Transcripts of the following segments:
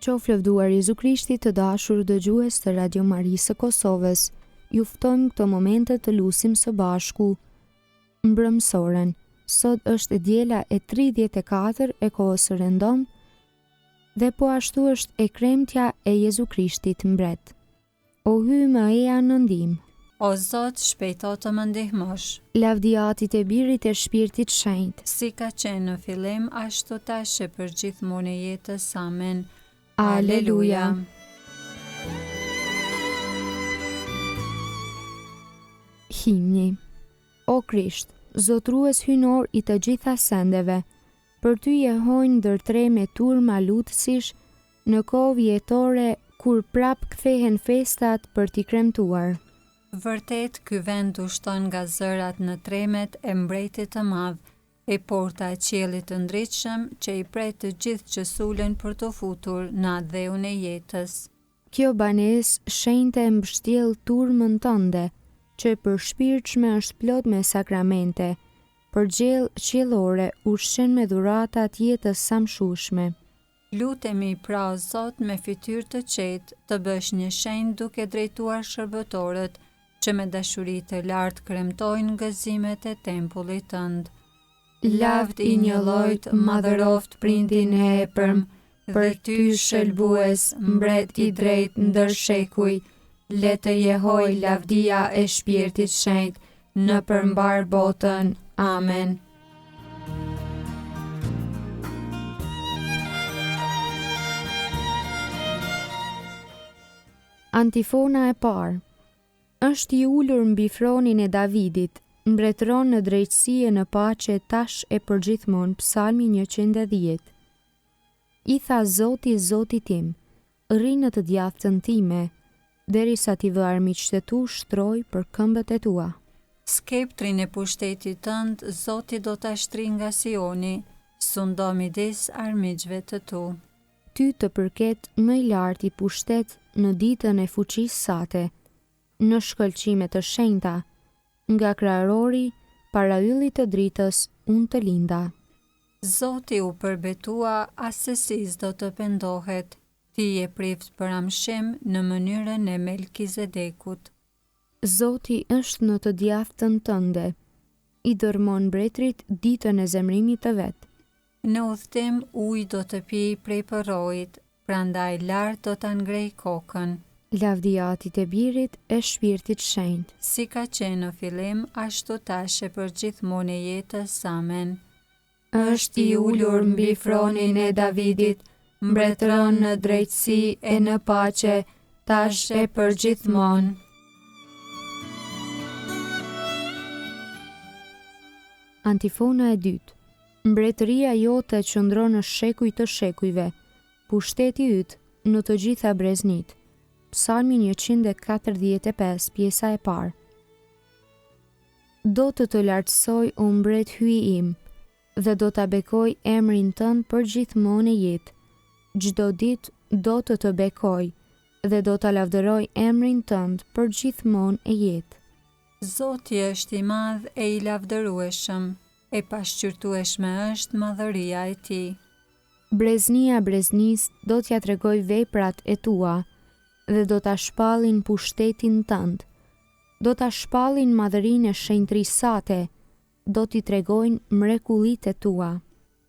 Qoftë lëvduar Jezu Krishti të dashur dëgjues të Radio Marisë së Kosovës, ju ftojmë këto momente të lusim së bashku mbrëmësoren. Sot është e diela e 34 e kohës së rëndomtë dhe po ashtu është e kremtja e Jezu Krishtit mbret. O Hyj më eja në ndihmë. O Zot, shpejto të më ndihmosh. Lavdi Atit e Birit e Shpirtit Shenjt. Si ka qenë në fillim, ashtu tash e përgjithmonë e jetës. Amen. Aleluja. Himni. O Krisht, zotërues hyjnor i të gjitha sendeve, për ty jehojnë ndër treme turma lutësish Në kohë vjetore kur prapë kthehen festat për t'i kremtuar. Vërtet, ky vend ushton nga zërat në tremet e Mbretit të Madh, e porta e qiellit të ndritshëm që i pret të gjithë që sulen për t'u futur në atdheun e jetës. Kjo banesë shenjte mbështjell turmën tënde, që e përshpirtshme është plot me sakramente, për gjellë qiellore ushqen me dhurata t'jetës s'amshueshme. Lutemi, pra, o Zot, me fytyrë të qetë, të bësh një shenjë duke drejtuar shërbëtorët, që me dashuri të lartë kremtojnë gëzimet e tempullit tënd. Lavd i njëllojtë madhëroftë prindin e epërm, për ty shëlbues, mbret i drejtë ndër shekuj, le të jehojë lavdia e Shpirtit Shenjt nëpër mbarë botën. Amen. Antifona e parë Është i ulur mbi fronin e Davidit, mbretëron në drejtësi e në paqe tash e përgjithmonë Psalmi 110. I tha Zoti Zotit tim, Rri në të djathtën time, derisa t'i vë armiqtë e tu shtrojë për këmbët e tua. Skeptrin e pushtetit tënd Zoti do ta shtrijë nga Sioni, sundo midis armiqve të tu. Ty të përket më i larti pushtet në ditën e fuqisë sate, në shkëlqime të shenjta, nga krahërori para yllit të dritës unë të linda. Zoti u përbetua assesi s'do të pendohet, ti je prift për amshim në mënyrën e Melkizedekut. Zoti është në të djathtën tënde, i dërrmon mbretërit ditën e zemërimit të vet. Në udhëtim ujë do të pijë prej përroit, prandaj lart do ta ngrejë kokën. Lavdi Atit e Birit e Shpirtit Shenjt. Si ka qenë në fillim, ashtu tash e përgjithmonë e jetës. Amen. Është i ulur mbi fronin e Davidit, mbretëron në drejtësi e në paqe, tash e përgjithmonë. Antifona e dytë. Mbretëria jote qëndron në shekuj të shekujve, pushteti yt në të gjitha breznitë. Psalmi 145, pjesa e parë. Do të të lartësoj o mbret Hyji im, dhe do ta bekoj emrin tënd përgjithmonë e jetë. Çdo ditë do të të bekoj dhe do ta lavdëroj emrin tënd përgjithmonë e jetë. Zoti është i madh e i lavdërueshëm, e pashqyrtueshme është madhëria e tij. Breznia breznisë do t'ia tregojë veprat e tua dhe do ta shpallin pushtetin tënd. Do ta shpallin madhërinë e shenjtërisë sate, do t'i tregojnë mrekullitë e tua.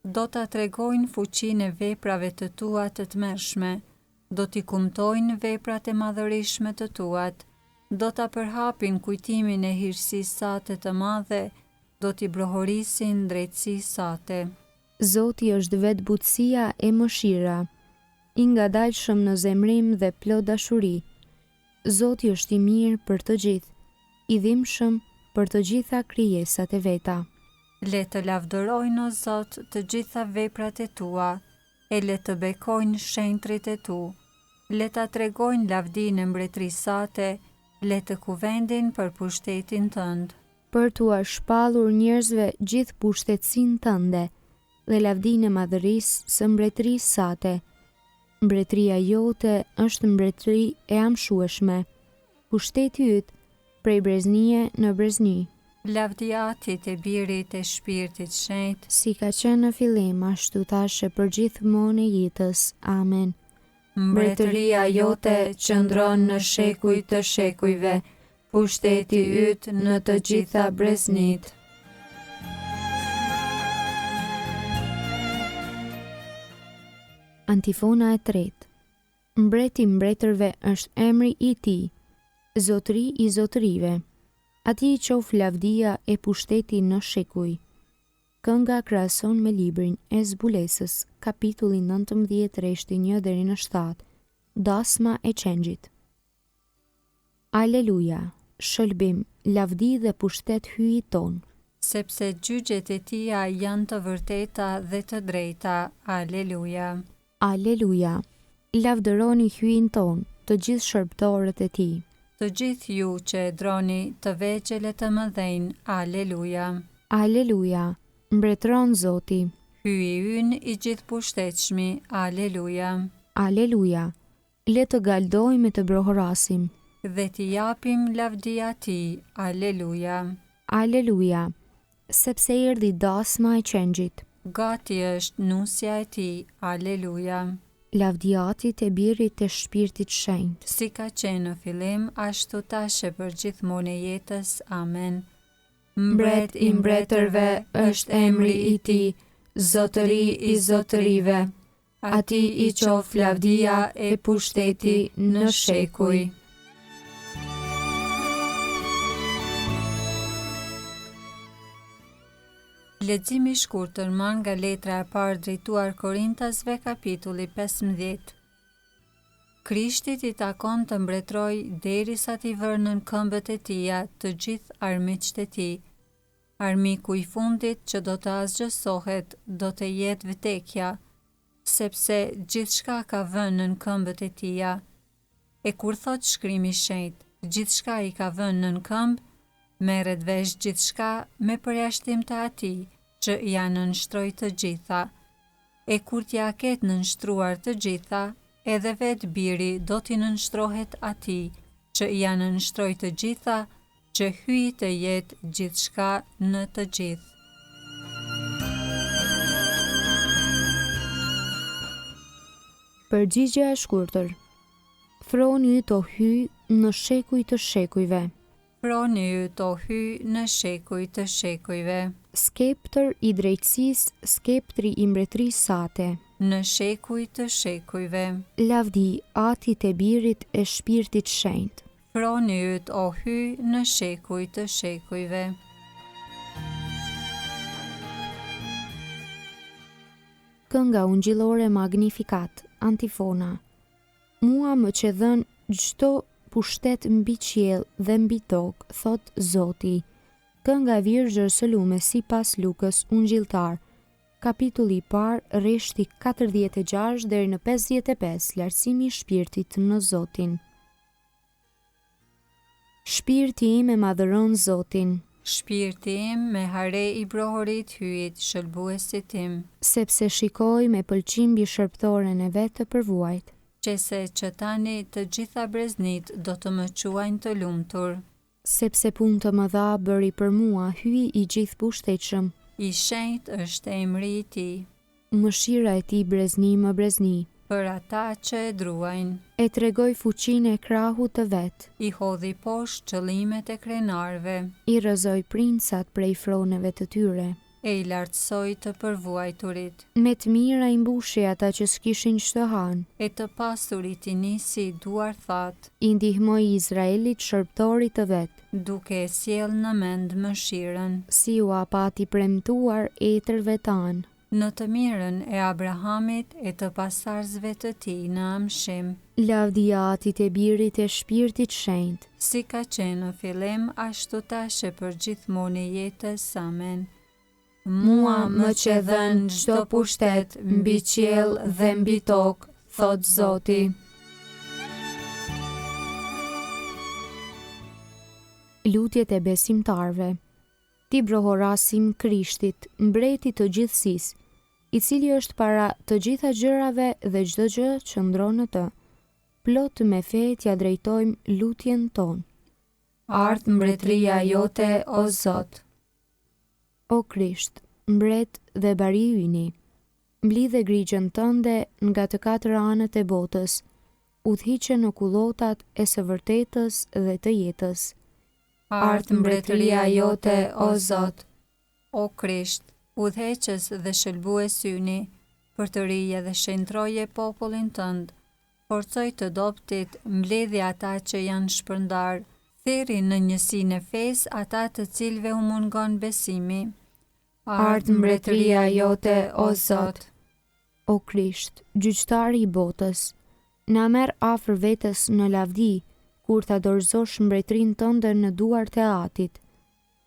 Do ta tregojnë fuqinë e veprave të tua të tmerrshme, do t'i kumtojnë veprat e madhërishme të tuat, do ta përhapin kujtimin e hirësisë sate të madhe, do t'i brohorisin drejtësisë sate. Zoti është vetë butësia e mëshira, i ngadalshëm në zemërim dhe plot dashuri. Zoti është i mirë për të gjithë, i dhimbshëm për të gjitha krijesat e veta. Le të lavdërojnë, o Zot, të gjitha veprat e tua, e le të bekojnë shenjtërit e tu. Le ta tregojnë lavdinë e mbretërisë sate, le të kuvendin për pushtetin tënd. Për t'ua shpallur njerëzve gjithë pushtetësinë tënde dhe lavdinë e madhërisë së mbretërisë sate. Mbretëria jote është mbretëri e amshueshme, pushteti yt prej breznie në brezni. Lavdi Atit e Birit e Shpirtit Shenjt. Si ka qenë në fillim, ashtu tash e përgjithmonë e jetës. Amen. Mbretëria jote qëndron në shekuj të shekujve, pushteti yt në të gjitha breznitë. Antifona e tretë. Mbret i mbretërve është emri i tij, Zotëri i zotërive. Atij i qoftë lavdia e pushteti në shekuj. Kënga krahason me librin e Zbulesës, kapitulli 19 rreshti 1 deri në 7, Dasma e Qengjit. Aleluja! Shëlbim, lavdi dhe pushtet Hyjit tonë. Sepse gjyqet e tija janë të vërteta dhe të drejta. Aleluja! Aleluja! Lavdëroni Hyjin tonë, të gjithë shërbëtorët e tij. Të gjithë ju që e droni, të vegjël e të mëdhenj, Aleluja! Aleluja! Mbretëron Zoti. Hyji ynë i gjithëpushtetshmi, Aleluja! Aleluja! Le të galdojmë e të brohorasim. Dhe t'i japim lavdi Atij, Aleluja! Aleluja! Sepse erdhi dasma e Qengjit. Gati është nusja e tij, Aleluja! Lavdi Atit e Birit e Shpirtit Shenjt. Si ka qenë në fillim, ashtu tash e përgjithmonë e jetës. Amen. Mbret i mbretërve është emri i tij, Zotëri i zotërive. Atij i qoftë lavdia e pushteti në shekuj. Lexim i shkurtër marrë nga letra e parë drejtuar Korintasve kapitulli 15. Krishtit i takon të mbretërojë derisa t'i vërë nën këmbët e tija të gjithë armiqtë e tij. Armiku i fundit që do të asgjësohet do të jetë vdekja, sepse gjithçka ka vënë nën këmbët e tija. E kur thotë Shkrimi i Shenjtë, gjithçka i ka vënë nën këmbë, merret vesh gjithçka me përjashtim të atij që ia nënshtroi të gjitha. E kur t'ia ketë nënshtruar të gjitha, edhe vetë Biri do t'i nënshtrohet atij që ia nënshtroi të gjitha, që Hyji të jetë gjithçka në të gjithë. Përgjigja e shkurtër. Froni yt o Hyj në shekuj të shekujve. Froni yt o Hyj në shekuj të shekujve. Skeptër i drejtësisë, skeptri i mbretërisë sate. Në shekuj të shekujve. Lavdi Atit e Birit e Shpirtit Shenjt. Froni yt o Hyj në shekuj të shekujve. Kënga ungjillore Magnificat, Antifona. Mua më qe dhënë çdo pushtet mbi qiell dhe mbi tokë, thotë Zoti. Kënga e Virgjër së Lume sipas Lukës Ungjilltar, kapitulli i parë, rreshti 46 deri në 55, lartësimi i shpirtit në Zotin. Shpirti im e madhëron Zotin. Shpirti im me hare i brohorit Hyjit, shëlbuesit tim. Sepse shikoi me pëlqim mbi shërbëtoren e vet të përvuajt. Qe se që tani të gjitha breznitë do të më quajnë të lumtur. Sepse punë të mëdha bëri për mua Hyji i gjithëpushtetshëm. I shenjtë është emri i tij. Mëshira e tij brezni më brezni. Për ata që e druajnë. E tregoi fuqinë e krahut të vet. I hodhi poshtë qëllimet e krenarëve. I rrëzoi princat prej froneve të tyre. E i lartësoi të përvuajturit. Me të mira i mbushi ata që s'kishin ç'të hanë. E të pasurit i nisi duarthatë. I ndihmoi Izraelit shërbëtorit të vet. Duke e sjellë në mend mëshirën. Si ua pati premtuar etërve tanë. Në të mirën e Abrahamit e të pasardhësve të tij në amshim. Lavdi Atit e Birit e Shpirtit Shenjt. Si ka qenë në fillim, ashtu tash e përgjithmonë e jetës. Amen. Mua më qe dhënë çdo pushtet mbi qiell dhe mbi tokë, thotë Zoti. Lutjet e besimtarëve. T'i brohorasim Krishtit, Mbretit të gjithësisë, i cili është para të gjitha gjërave dhe çdo gjë qëndron në të. Plot me fe t'ia drejtojmë lutjen tonë. Ardhtë mbretëria jote, o Zot. O Krisht, Mbret dhe Bari yni. Mblidhe grigjën tënde nga të katër anët e botës, udhëhiqe në kullotat e së vërtetës dhe të jetës. Ardhtë mbretëria jote, o Zot! O Krisht, udhëheqës dhe shëlbues yni, përtërije dhe shenjtëroje popullin tënd, forcoji të dobëtit, mbledhi ata që janë shpërndarë, thirri në njësinë e fesë ata të cilëve u mungon besimi. Ardhtë mbretëria jote, o Zot! O Krisht, gjyqtari i botës, na merr afër vetes në lavdi, kur ta dorëzosh mbretërinë tënde në duart e Atit.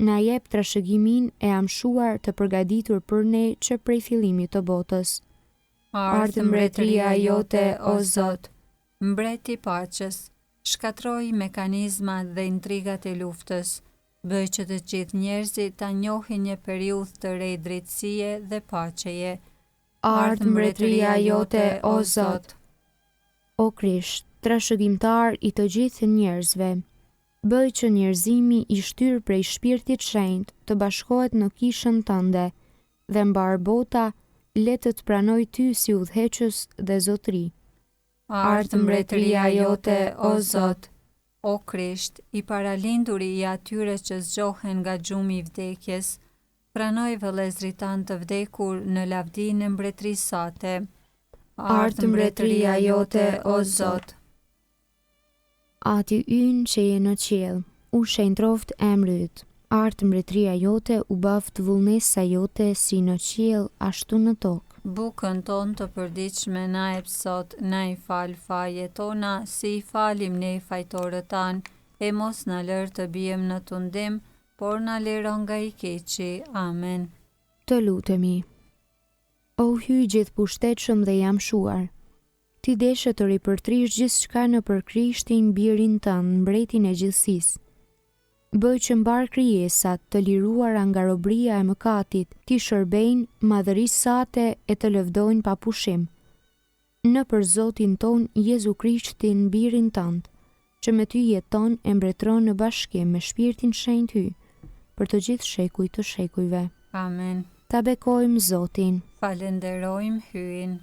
Na jep trashëgiminë e amshuar të përgatitur për ne që prej fillimit të botës. Ardhtë mbretëria jote, o Zot! Mbret i paqes, shkatërroji mekanizmat dhe intrigat e luftës, bëj që të gjithë njerëzit ta njohin një periudhë të re drejtësie dhe paqeje. Ardhtë mbretëria jote, o Zot! O Krisht, trashëgimtar i të gjithë njerëzve, bëj që njerëzimi i shtyrë prej Shpirtit Shenjt të bashkohet në Kishën tënde dhe mbarë bota le të të pranojë ty si udhëheqës dhe zotëri. Ardhtë mbretëria jote, o Zot! O Krisht, i paralinduri i atyre që zgjohen nga gjumi i vdekjes, pranoji vëllezërit tanë të vdekur në lavdinë e mbretërisë sate. Ardhtë mbretëria jote, o Zot! Ati ynë që je në qiell, u shenjtroftë emri yt, ardhtë mbretëria jote, u bëftë vullnesa jote si në qiell ashtu në tokë. Bukën tonë të përditshme na jep sot, na i fal fajet tona, si i falim ne fajtorët tanë, e mos na lër të biem në tundim, por na liro nga i keqi. Amen. Të lutemi. O Hyj i gjithëpushtetshëm dhe i amshuar, Ti deshe të ripërtrish gjithçka nëpër Krishtin Birin tënd, Mbretin e gjithësisë. Bëj që mbarë krijesat, të liruara nga robëria e mëkatit, t'i shërbejnë madhërisë sate e të lëvdojnë pa pushim. Nëpër Zotin tonë Jezu Krishtin Birin tënd, që me ty jeton e mbretëron në bashkim me Shpirtin Shenjt Hyj, për të gjithë shekujt të shekujve. Amen. Ta bekojmë Zotin. Falënderojmë Hyjin.